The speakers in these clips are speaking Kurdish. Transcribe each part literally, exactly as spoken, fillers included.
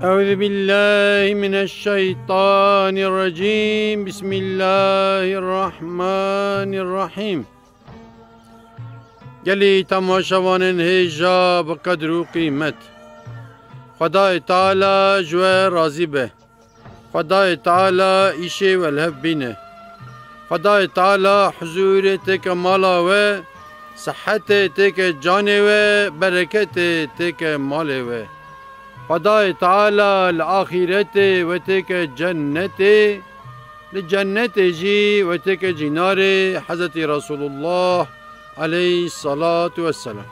Euzu billahi mineşşeytanirracim. Bismillahirrahmanirrahim. Gelî temaşevanên hêja bi qedr û qîmet. Xwedayê Teala ji we razî be. Xwedayê Teala îşê we li hev bîne. Xwedayê Teala huzûrê têke mala we, sihetê têke canê we, bereketê têke malê we. Xwedayê Teala li axîretê we têke cennetê, li cennetê jî we têke cînarê Hezretî Resulullah aleyhissalatu vesselam.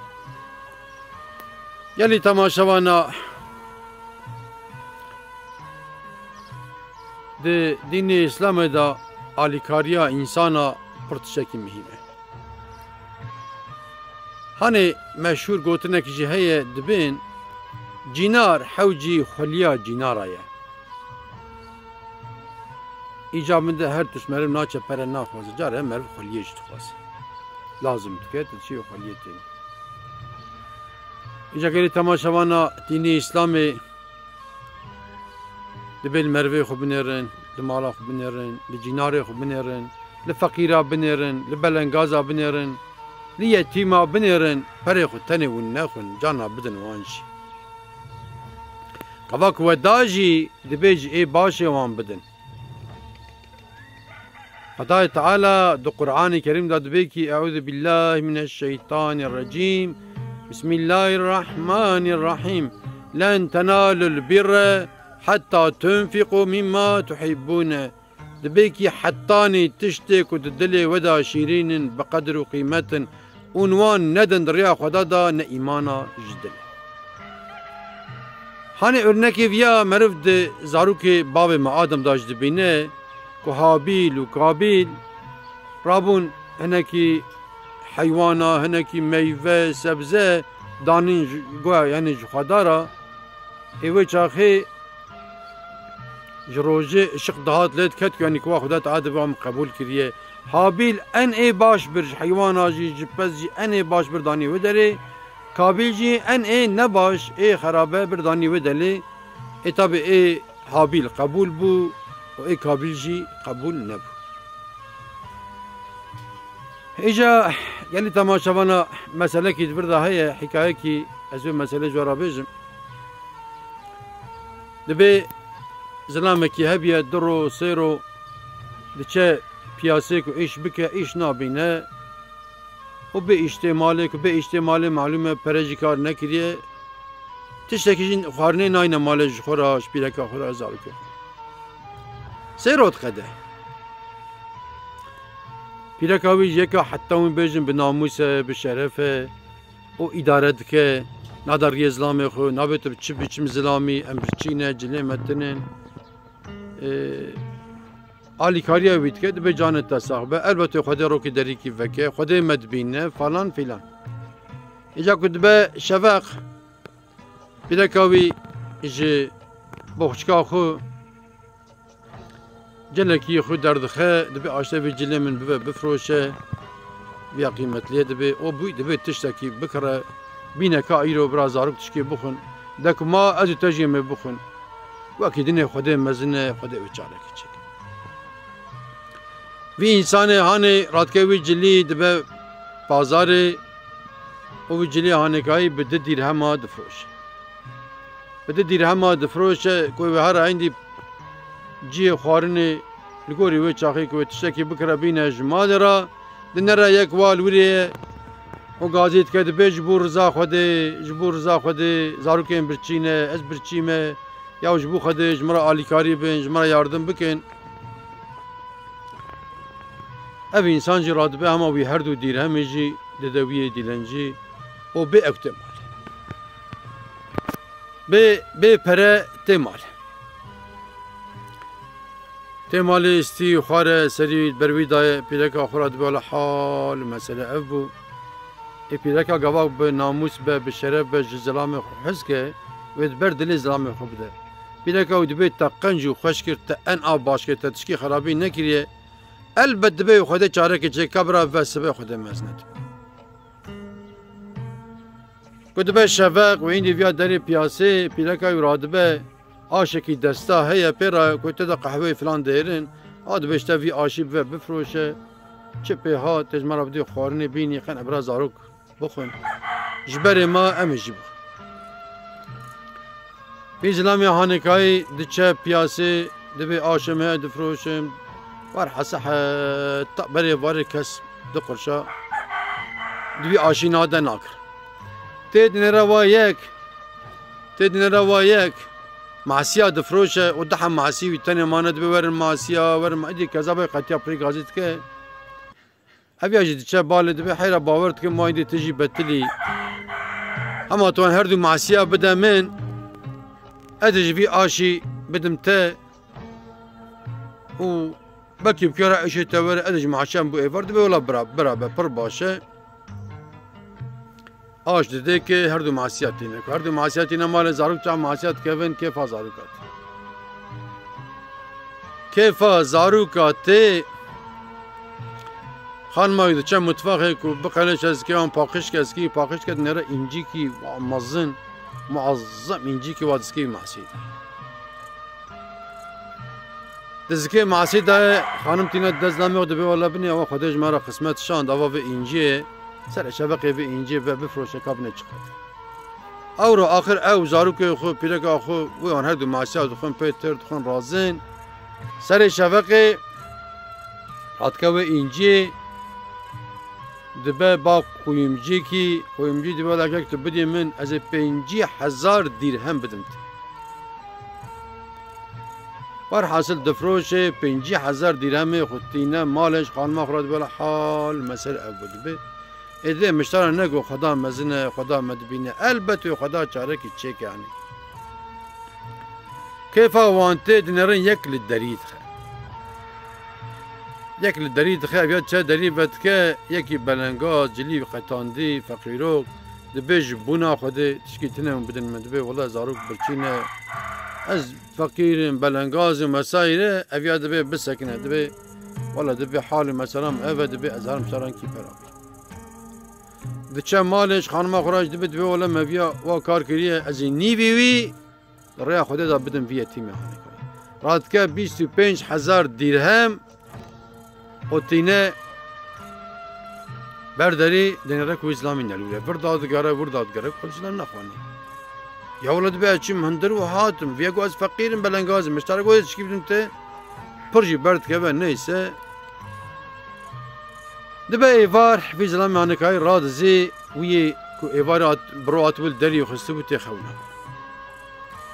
Gelî temaşevana, di dînê Îslamê de alîkariya însana pir tiştekî muhîm e. Hanê meşhûr gotinek jî heye, dibên cînar hewcî xweliya cînara ye. Îca min de her tişt meriv naçe pere naxwaze, care meriv xweliyê jî dixwaze. Lazim dike, tu çi xweliyê tê. Îca gelî temaşevana dînê Îslamê dibê li merivê xwe binêrin, li mala xwe binêrin, li cînarê xwe binêrin, li feqîra binêrin, li belengaza binêrin, li yetîma binêrin, perê xwe tenê hûn nexwin, cana bidin wan jî. Gava ku we da jî dibê ji ê başê wan bidin. Xwedayê Teala di Qur'anê Kerîm de dibê kî, Eûzubillahimineşşeytanirracîm. Bismillahirrahmanirrahîm. Len tenalul birre hetta tunfiqu mimma tuhibbûne. Dibê kî hetanî tiştê ku di dilê we de şîrîn in, bi qedir û qîmet in, û wan nedin di riya Xweda de, ne îmana ji dil e. Hanê örnekê viya meriv di zarokê bavê me Adem de jî dibîne ku Habîl û Kabîl rabûn hinekî heywana, hinekî meyve, sebze danîn ji, goya, yanî ji Xweda re. Ê wê çaxê ji rojê ışiq dihat lê diket ku, yanî ku wa Xweda Teala dibe wan qebûl kiriye. Habîl en ê baş bir ji heywana jî, ji pez jî en ê baş bir danî wê derê. Kabîl jî en ê nebaş, ê xerabe bir danî wê delê. Ê tabî ê Habîl qebûl bû û ê Kabîl jî qebûl nebû. Îja gelî temaşevana meselekî di vir de heye, hikayekî ez vê meselê ji we re bêjim. Dibê zilamekî hebiye, du ro, sê ro diçe piyasê ku îş bike, îş nabîne. Û bê îştê malê, ku bê îştê malê malûm e, pere jî kar nekiriye. Tiştekî jî xwarinê nayne malê ji xwe re, ji pîreka xwe re, zarokê xwe. Sê ro diqede. Pîreka wî ji yeka heta hûn bêjin bi namûs e, bi şeref e û îdare dike, nade riyê zilamê xwe, nabê tu bi çi biçim zilamî, em birçî ne, cilê me tune. Ê, alîkariya wî dike, dibê canê te sax be. Elbetê Xwedê rokê derîkî veke, Xwedê me dibîne, falan filan. Îca ku dibe şeveq, pîreka wî ji boxçika xwe cilekî xwe derdixe, dibê aşte vî cilê min bibe, bifiroşe, viya qîmetliyê dibê, o bû dibê tiştekî bikire, bîne ka îro bira zarok tişkê bixwin, de ku ma ez û te jî em ê bixwin. Wekî dinê Xwedê mezin e, Xwedê wê çarekî çêke. Vî însanê hanê radike wî cilî dibe pazarê û wî cilî hanêkayî bi du dîrhema difiroşe. Bi du dîrhema difiroşe ku wê hera hindî cihê xwarinê li gorî wê çaxê ku wê tiştekî bikire bîne ji malê re, dinere yek wal wirê ye û gazî dike, dibê ji bo riza Xwedê, ji bo riza Xwedê, zarokên birçî ne, ez birçî me, ya ji bo Xwedê ji min re alîkarî bin, ji min re yardim bikin. Ev însan jî radibe hema wî her du dîrhemê jî dide wî yê dîlencî û bê ew tê malê. Bê, bê pere tê malê. Tê malê stî xware serî ber wî daye, pîreka xwe re dibe, wele hal û mesele ev bû. Ê pîreka gava bi namûs be, bi şeref be, ji zilamê xwe hez ke, wê di ber dilê zilamê xwe bide. Pîreka wî dibê te qenc û xweş kir, te en a baş kir, te tişkî xerabî nekiriye. Elbet dibê wî Xwedê çarekê çêka bira ve sibe Xwedê mezin e. Ku dibe şeveq û hîndî viya derê piyasê, pîreka wî radibe, Aşekî desta heye pê re ku te de qehweyê filan dêrin, a dibê ji te vî aşî bive bifroşe, çi pê hat, tê ji me re bidî xwarinê bînî, qen ebra zarok bixwin. Ji berê me em ê jî bixwin. Vî zilamê hanêkayî diçe piyasê, dibê aşê me difroşim, werhese heta berê varê kes diqurşa, di vî aşî nade nakir. Tê dinêre wa yek, tê dinêre wa yek, masiya difroşe û daha masî wî tenê mane, dibê werin masiya, werin ma-, îdî kezabê qetiya pirî gazî dike. Ev ya jî diçe balê, dibê heyra bawer dikim, ma îdî tu jî betilî. Hema tu wan her du masiya bide min, ez ê ji vî aşî bidim te û belkî bi kera êşê te were, ez ê ji maşan bo êvar, dibê wela bira, bira be, pir baş e. Aş didê ke her du masiya tîne. Ku her du masiya tîne malê zarok, çax masiya dikevin kêfa zaroka tê. Kêfa zaroka tê. Xanima wî diçe mutfaxê ku biqeleşe zikê wan paqij ke, zikê wî paqij ke, dinêre încîkî mezin, muazzem încîkî wa di zikê wî masî de. Di zikê masî de ye, xanim tîne di dest namê xwe, dibê wele binê, ewa Xwedê ji me re qismet şand, ava vê înciyê, serê şeveqê vê înciyê ve bifroşe ka binê çiqet. Ewro axir ew zarokê xwe, pîreka xwe, wê wan her du masiya dixwin pê tir, dixwin razin. Serê şeveqê radike wê înciyê, dibe ba quyumcîkî, quyumcî dibê wele kek tu bidî min, ez ê pêncî hezar dîrhem bidim te. Werhasil difroşê, pêncî hezar dîrhemê xwe tîne malê ji xanima xwe re, dibê wele hal mesele ev bû, dibê. Ê dibê miştara nego Xweda mezin e, Xweda me dibîne. Elbet wê Xweda çarekî çêke, yanî. Kêfa wan tê, dinêrin yek li derî dixe. Yek li derî dixe, ev ya çe derî vedike, yekî belengaz, cilî qetandî, feqîrok, dibê ji bûna Xwedê tişkî tune hûn bidin min. Dibê wele zarok birçî ne, ez feqîr im, belengaz im, vesaire, ev ya dibê bisekine, dibê wele dibê hal û meselam ev e, dibê ez herim saran kî pera bî. Diçe malê ji xanima xwe re jî dibê, dibê wele me viya wa kar kiriye, ez ê nîvî wî di rêya Xwedê de bidim vî yetîmê hanê. Radike bîst û pênc hezar dîrhem û tîne ber derî, dinêre ku wî zilamî nelûre. Vir dadigere, wir dadigere, ku zilam nexwanî. Ya wele dibê ez çim hundir û hatim. Viye ku ez feqîr im, belengaz im. Miştara ku ez çikî bidim te, pir jî berdikeve, neyse. Dibe êvar, vî zilamê hanekayî radizê, wî yê ku êvarê hat, bi ro hatibû li derî û xistibû tê xewna.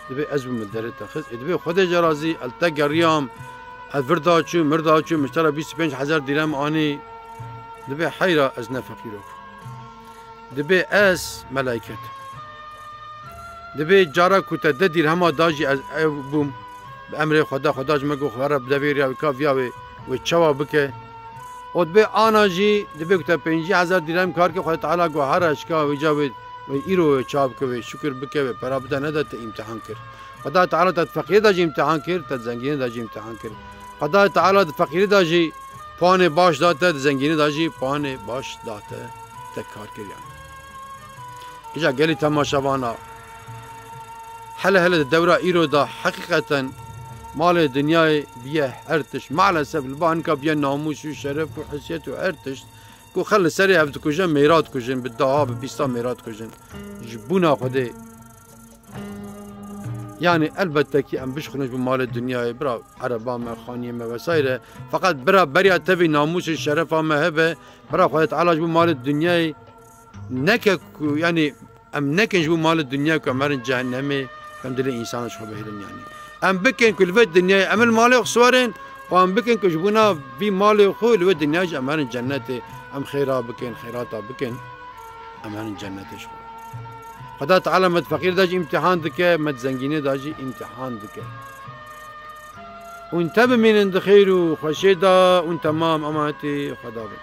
Dibê ez bûm li derê te xist. Ê dibê Xwedê jê razî, ez li te geriyam, ez vir daçûm, mir daçûm, miştara bîst û pênc hezar dîrhem anî. Dibê heyra ez ne feqîrok. Dibê ez melayket. Dibê cara ku te deh dîrhema da jî ez ew bûm. Bi emrê Xweda, Xweda ji me got, xwe re bide vê riya wê ka viya wê, wê çawa bike. Û dibê ana jî, dibê ku te pêncî hezar dîrhem kar ke, Xweda Teala got, here şika wê ca wê, wê îro wê çawa bike, wê şukir bike, wê pera bide nede, te îmtihan kir. Xweda Teala te di feqîrê de jî îmtihan kir, te di zengînê de jî îmtihan kir. Xweda Teala di feqîrê de jî puanê baş da te, di zengînê de jî puanê baş da te, te kar kir yanî. Îca gelî temaşevana, hele hele di dewra îro de heqîqeten malê dinyayê biye her tişt. Maalesef li ba hinka biye namûs û şeref û hesiyet û her tişt. Ku xelk li serê hev dikuje, mêra dikujin, bi daha, bi bîsta mêra dikujin. Ji bûna Xwedê. Yanî elbette ki em bişxulin ji bo malê dinyayê, bira ereba me, xaniyê me vesaire. Feqet bira beriya tevî namûs û şerefa me hebe, bira Xwedê Teala ji bo malê dinyayê neke ku, yanî em nekin ji bo malê dinyayê ku em herin cehennemê, em dilê însanan ji xwe bihêlin yanî. Em bikin ku li vê dinyayê em li malê xwe siwerin û em bikin ku ji bona vî malê xwe li vê dinyayê jî em herin cennetê, em xêra bikin, xêrata bikin, em herin cennetê ji xwe. Xweda Teala me di feqîrê de jî îmtihan dike, me di zengînê de jî îmtihan dike. Hûn te bimînin di xêr û xweşiyê de, hûn temam emanetê Xweda bin.